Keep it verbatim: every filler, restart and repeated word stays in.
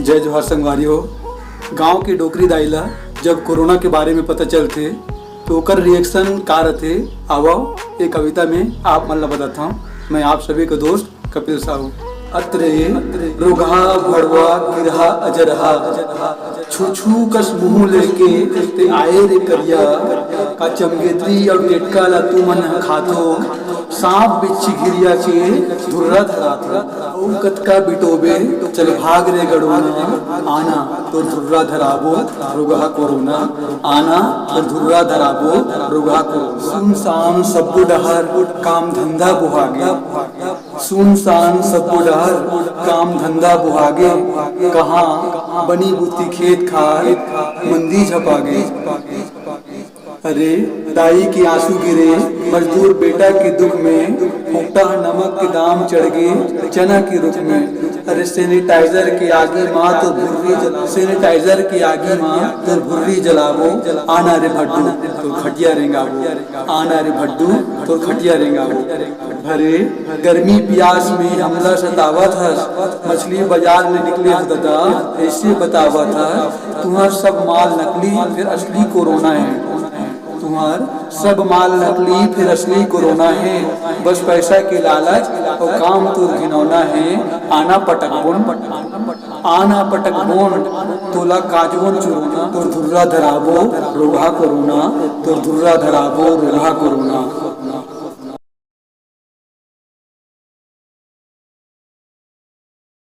जय जोहार संगवारी हो। गांव के डोकरी दाई ला जब कोरोना के बारे में पता चलथे तो ओकर रिएक्शन का रथे, आवव ए कविता में आप मन ला बताथंव। मैं आप सभी का दोस्त कपिल साहू। अत्रे रोगहा भड़वा गिरहा अजरहा, छुछू कस मुंह लेके ते आए रे करिया। का चमगेतरी अउ टेटका ला तू मन ह खाथो, सांप बिच्छी घिरिया के धुर्रा धराथो। अउ कतका बिटोबे, चल भाग रे गड़ोना, आना तोर धुर्रा धराबो रोगहा कोरोना, आना तोर धुर्रा धराबो रोगहा कोरोना। सुनसान सब्बो डहर काम धंधा बुहागे, सुनसान सब्बो डहर काम धंधा बुहागे, कहाँ बनी बुती खेत खार मंदी झपागे। अरे दाई के आंसू गिरे, मजदूर बेटा के दुख में, फोकटा ह नमक के दाम चढ़ गे चना के रुख में। अरे सैनिटाइजर के आगी मां तोर भुर्री जल-, सैनिटाइजर के आगी मां तोर भुर्री जलाबो, आना रे भड्डू तोर खटिया रेंगाबो, आना रे भड्डू तोर खटिया रेंगाबो। अरे गर्मी पियास में हमला सतावत हस, मछली बाजार में निकले हस ददा, ऐसे बतावत हस, तुहर सब माल नकली फिर असली कोरोना है। तुहर सब माल नकली फिर असली कोरोना है, बस पैसा के लालच अउ काम तोर घिनौना है। आना पटक बोन, आना पटक बोन, तोला काजवन चुरोना, तोर धुर्रा धराबो रोगहा कोरोना, तोर धुर्रा धराबो रोगहा कोरोना।